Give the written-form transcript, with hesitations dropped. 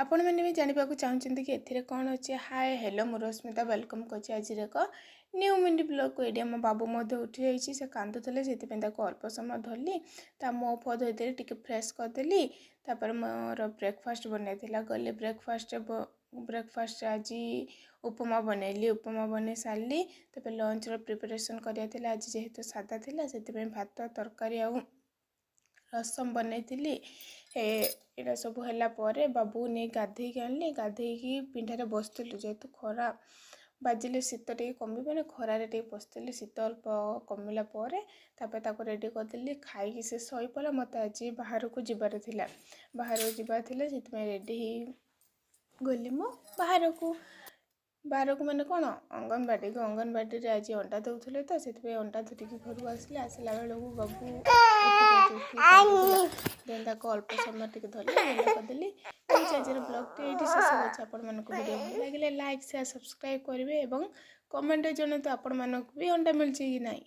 ଆପଣମାନେ ବି ଜାଣିବାକୁ ଚାହୁଁଛନ୍ତି କି ଏଥିରେ କ'ଣ ଅଛି? ହାଏ, ହ୍ୟାଲୋ, ମୁଁ ରଶ୍ମିତା, welcome କରୁଛି ଆଜିର ଏକ ନ୍ୟୁ ମିନି ବ୍ଲଗ୍କୁ। ଏଇଠି ଆମ ବାବୁ ମଧ୍ୟ ଉଠିଯାଇଛି। ସେ କାନ୍ଦୁଥିଲେ, ସେଥିପାଇଁ ତାକୁ ଅଳ୍ପ ସମୟ ଧରିଲି, ତା ମୁହଁ ଫୁହ ଧୋଇଦେଲି, ଟିକେ ଫ୍ରେଶ୍ କରିଦେଲି। ତାପରେ ମୋର ବ୍ରେକଫାଷ୍ଟ ବନେଇଥିଲା ଗଲି। ବ୍ରେକଫାଷ୍ଟରେ ଆଜି ଉପମା ବନେଇଲି। ଉପମା ବନେଇ ସାରିଲି, ତାପରେ ଲଞ୍ଚର ପ୍ରିପାରେସନ୍ କରିବାର ଥିଲା। ଆଜି ଯେହେତୁ ସାଦା ଥିଲା, ସେଥିପାଇଁ ଭାତ, ତରକାରୀ ଆଉ ରସମ ବନେଇଥିଲି। ଏଇଟା ସବୁ ହେଲା ପରେ ବାବୁକୁ ନେଇ ଗାଧେଇକି ଆଣିଲି। ଗାଧେଇକି ପିଣ୍ଡାରେ ବସିଥିଲୁ। ଯେହେତୁ ଖରା ବାଜିଲେ ଶୀତ ଟିକେ କମିବନି, ଖରାରେ ଟିକେ ବସିଥିଲି। ଶୀତ ଅଳ୍ପ କମିଲା ପରେ ତାପରେ ତାକୁ ରେଡ଼ି କରିଦେଲି। ଖାଇକି ସେ ଶୋଇପଡ଼ିଲା। ମୋତେ ଆଜି ବାହାରକୁ ଯିବାର ଥିଲା। ବାହାରକୁ ଯିବାର ଥିଲା, ସେଥିପାଇଁ ରେଡ଼ି ହେଇ ଗଲି ମୁଁ ବାହାରକୁ। ବାହାରକୁ ମାନେ କ'ଣ, ଅଙ୍ଗନବାଡ଼ିକୁ। ଅଙ୍ଗନବାଡ଼ିରେ ଆଜି ଅଣ୍ଡା ଦେଉଥିଲେ ତ, ସେଥିପାଇଁ ଅଣ୍ଡା ଧରିକି ଘରକୁ ଆସିଲି। ଆସିଲା ବେଳକୁ ବାବୁ ଉଠି ଦେନ୍ ତାକୁ ଅଳ୍ପ ସମୟ ଟିକେ ଧରିଲି, ଗେଲ କରିଦେଲି। ଆଜିର ବ୍ଲଗ୍ଟି ଏଇଠି ଶେଷ କରୁଛି। ଆପଣମାନଙ୍କୁ ଭିଡ଼ିଓ ଭଲ ଲାଗିଲେ ଲାଇକ୍, ସେୟାର, ସବସ୍କ୍ରାଇବ୍ କରିବେ ଏବଂ କମେଣ୍ଟରେ ଜଣାନ୍ତୁ ଆପଣମାନଙ୍କୁ ବି ଅଣ୍ଡା ମିଳୁଛି କି ନାହିଁ।